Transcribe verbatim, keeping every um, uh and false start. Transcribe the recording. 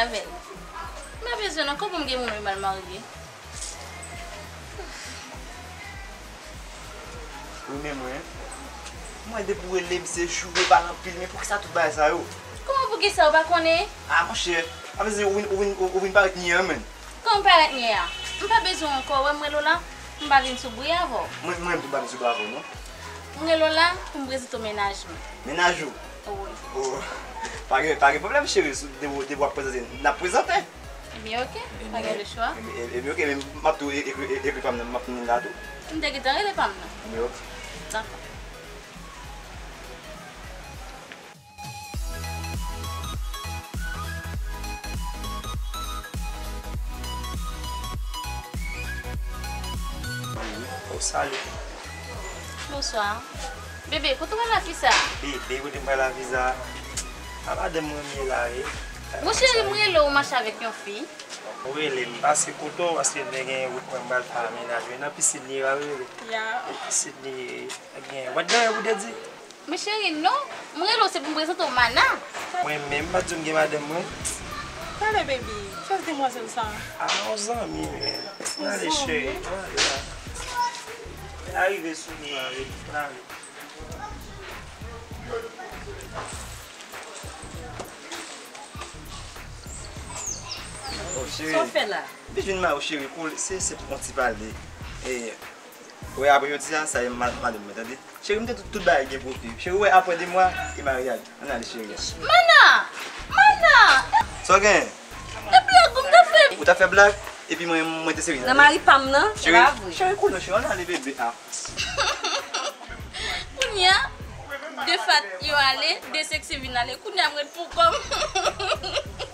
Avè l. M pa bezwen non, kòman m gen moun wi m al marye? Wi, men mwen, mwen depi w rele m se joure, pale anpil, men poukisa tout bagay sa yo? Kòman poukisa ou pa konnen? Ah, monchè, sa vle di ou vin, ou vin, ou vin parèt nyè, menm. Kòman parèt nyè a? M pa bezwen w ankò, wè m rele w la, m pa vin sou bri avè w. Mwen, mwen menm tou m pa vin sou bri avè w, non. M rele w la pou m prezante w mennaj mwen. Mennaj ou? Wi. Oh, pa gen, pa gen pwoblèm, cheri, si w, depi w, depi w ap prezante, n ap prezante. Ebyen, oke, pa gen lechwa. Ebyen, ebyen, oke, men m ap tou e-, ekri, e-, ekri pa m nan, m ap vin la tou. M te gentan rele pa m nan. Ebyen, oke. Dakò. Oh, salut. Bonswa. Bebe, kote w pral avè fi sa? Bebe, kote m pral avè fi sa? A madanm mwen m ye la, wi. Mon cheri, m rele w, w mache avèk yon fi. Ou rele m, paske kote w, paske m te gen wout mwen m pral fè a mennaj, wi, nan pisin li ye, pa vre? Ya. Nan pisin li ye, gen, what the hell ou te di? Men cheri, non. M rele w se pou m prezante w Mana. Mwen menm, m pa t di w m gen madanm mwen? Talè, baby. Kiyès demwazèl sa? A, yon zanmi, men. Ann ale, cheri. Ann ale la. Lè a rive sou nou, ann ale. Ann ale. Oh, cheri. Sa w fè la? M vin ma, oh, cheri, pou se, se pou yon ti pale. E, wè, apre jodi a, sa e ma-, madanm mwen, tande? Cheri, m te tout, tout bagay gen pou w fè. Cheri, ou wè, apre de mwa, e maryaj. Ann ale, cheri. Mana! Mana! Sa w gen? E blag ou m t ap fè. Ou t ap fè blag, epi mwen, mwen te serye. Nan mari pa m nan, se pa vre. Cheri, cool non, cheri, ann ale, bebe. Ah. Kounye a, de fat yo ale, de seksi vin ale. Kounye a, m ret pou kò m.